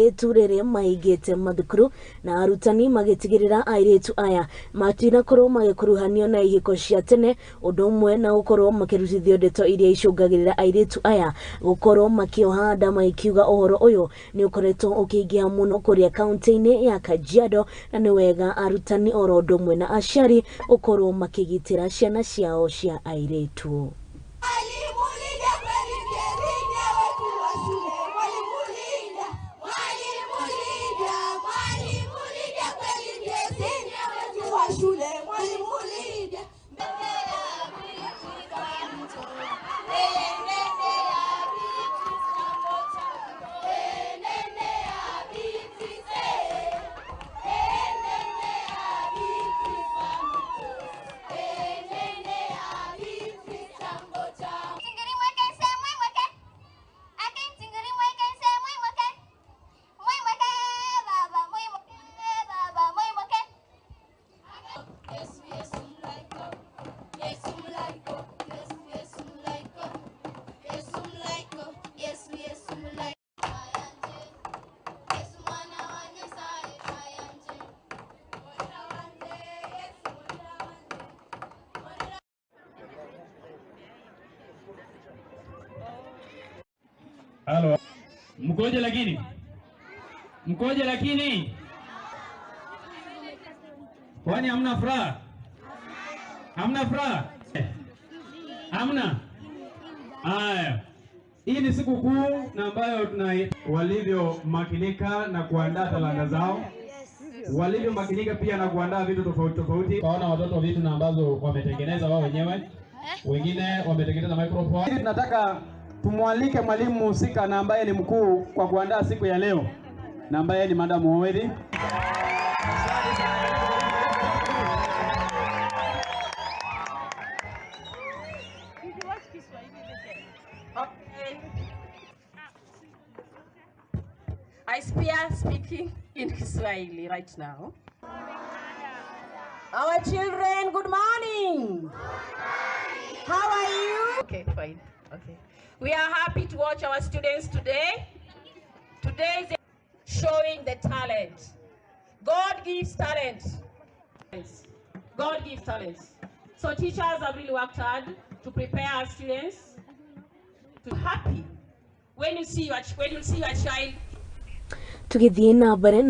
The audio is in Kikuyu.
Airĩtu rĩrĩa mahingĩte mathukuru na arutani magĩtigĩrĩra airĩtu aya matinakorwo magĩkuruhanio na ihiko cia tene, ũndũ ũmwe na gũkorwo makĩrutithio ndeto iria icũngagĩrĩra airĩtu aya gũkorwo makĩoha nda, magĩkiuga ũhoro ũyũ nĩ ũkoretwo ũkĩingĩha mũno kũrĩa kaunti-inĩ ya Kajiado na nĩ wega arutani oro ũndũ ũmwe na aciari gũkorwo makĩgitĩra ciana ciao cia airĩtu. Mwalimu Lydia, kweli ndiye senior wetu wa shule. Mwalimu Lydia, Mwalimu Lydia, Mwalimu Lydia, kweli ndiye senior wetu wa shule. Mwalimu Lydia. Nene ya Beatrice Samto. Nene ya Beatrice Sambo Chambo. Nene ya Beatrice. Nene ya Beatrice Samto. Nene ya Beatrice Sambo Chambo. Tingiri mweke se mwe mweke. Akin tingiri mweke se mwe mweke. Mwe mweke baba mwe mweke baba mwe mweke. Yesu, Yesu mlaiko, Yesu mlaiko, Yesu, Yesu mlaiko, Yesu mlaiko, Yesu, Yesu mlaiko. Ayanje, Yesu mwana wa Nyasaye, ayanje. Mwana wanje, Yesu mwana wanje. Mwana. Halo. Mkoje lakini? Mkoje lakini? Kwani hamna furaha? Hamna furaha? Hamna? Haya. Hii ni siku kuu na ambayo tuna walivyomakinika na kuandaa talanta zao, walivyomakinika pia na kuandaa vitu tofauti tofauti. Kaona watoto vitu na ambazo wametengeneza wao wenyewe, wengine wametengeneza microphone. Tunataka tumwalike mwalimu husika na ambaye ni mkuu kwa kuandaa siku ya leo na ambaye ni Madam Owedi. Okay. I spear speaking in Kiswahili right now. Our children, good morning. How are you? Okay, fine. Okay. We are happy to watch our students today. Today is showing the talent. God gives talent. God gives talents. So teachers have really worked hard to prepare our students to be happy when you see your child. Tũgĩthiĩ na mbere na